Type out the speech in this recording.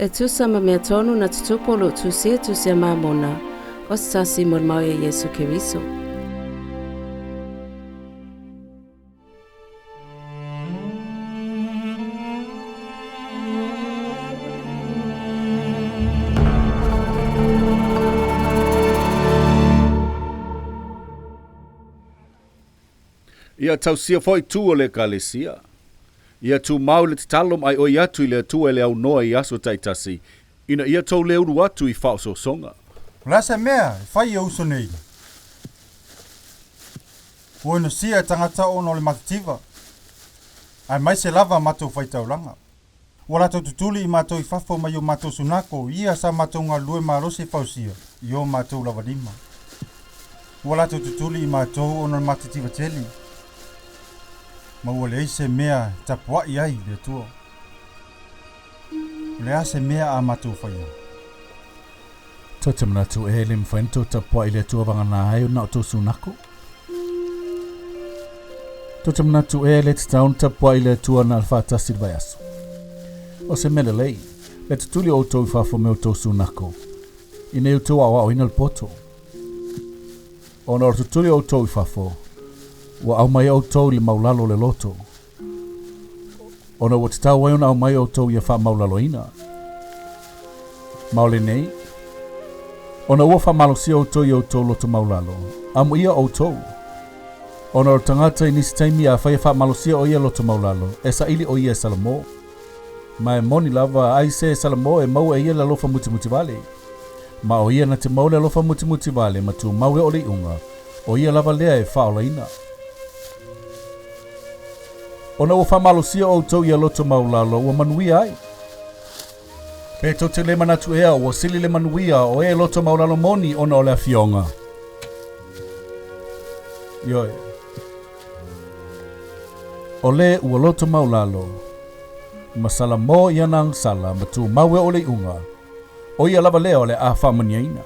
E tusa ma mea tonu na tutupu o lo o tusia Tusi a Mamona, o se tasi molimau ia Iesu Keriso. Ia tausia foi tu o le Ekalesia. Ia tumau le tatalo ma aioi atu i le Atua e le aunoa i aso taitasi, ina ia tou le ulu atu i faaosoosoga. O le a se mea e fai e uso nei? Ua inosia e tagata ona o le matitiva, aemaise lava matou faitaulaga. Ua latou tutuli i matou i fafo mai o matou sunako, ia sa matou galulue malosi e fausia i o matou lava lima. Ua latou tutuli i matou ona o le matitiva tele, ma ua leai se mea e tapuai ai i le Atua. O le a se mea a matou faia? Tou te manatu e le mafai ona tou tapuai i le Atua vagana ai ona o tou sunako? Tou te manatu e le tatau ona tapuai i le Atua na o le faatasi i le vaiaso? O se mea lelei, le tutuli o outou i fafo me outou sunako, ina ia outou aoaoina le poto. Ona o le tutuli o outou i fafo, ua aumai outou i le maulalo o le loto, ona ua tatau ai ona aumai outou ia faamaulaloina. Ma o lenei, ona ua faamalosia outou i outou loto maulalo, amuia outou. Ona o le tagata i nisi taimi afai e faamalosia o ia loto maulalo, e saili o ia e Salamo. Ma e moni lava, ai se e Salamo e maua e ia le alofa mutimutivale. Ma o ia na te maua le alofa mutimutivale ma tumau e oo le iuga, o ia lava lea e faaolaina. Ona ua faamalosia outou ia loto maulalo ua manuia ai. Pe tou te le manatu ea ua sili le manuia o e loto maulalo moni ona o le afioga. Ioe. O le ua loto maulalo, ma Salamo i ana agasala ma tumau e oo le iuga, o ia lava lea o le a faamanuiaina.